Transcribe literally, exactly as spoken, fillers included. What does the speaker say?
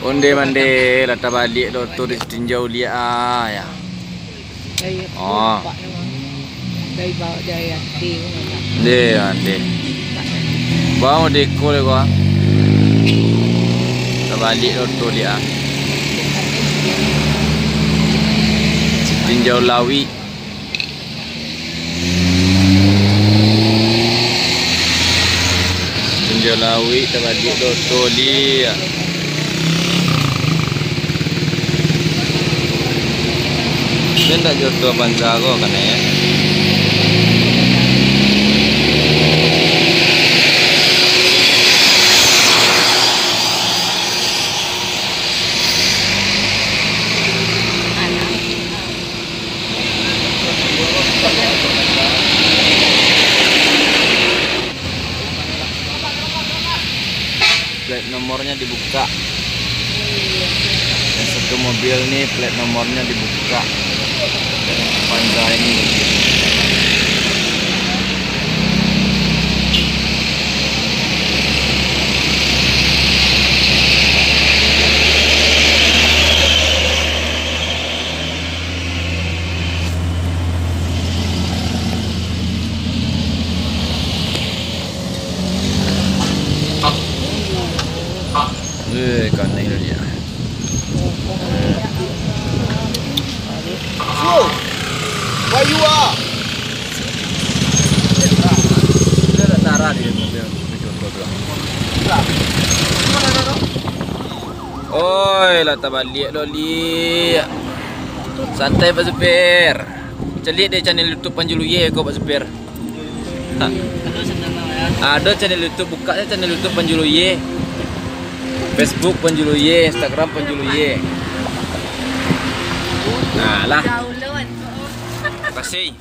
Onde mande, lah tabaliak doh tu di Sitinjau Uliak, ah, ya. Dari Oh. Bapak memang. Dari bawah, dari atas memang. Nde, ande. Bang, deko le gua. Tabaliak doh tu liak, ah. Sitinjau Lawik. Sitinjau Lawik tabaliak doh tu liak. Dia ndak jodoh pansa ko kan, ya. Plat nomornya dibuka. Yang satu mobil ni plat nomornya dibuka. Pansa ini. Eh, kanai lah dia. Su, where you are? Oi, lah tabaliak doh liak. Santai, Pak Supir. Caliak deh channel YouTube Panjuluye ko, Pak Supir. Ha. Ado channel YouTube, buka se channel YouTube Panjuluye. Facebook Panjuluye, Instagram Panjuluye. Nah, lah. Jauh, Lun. Makasih.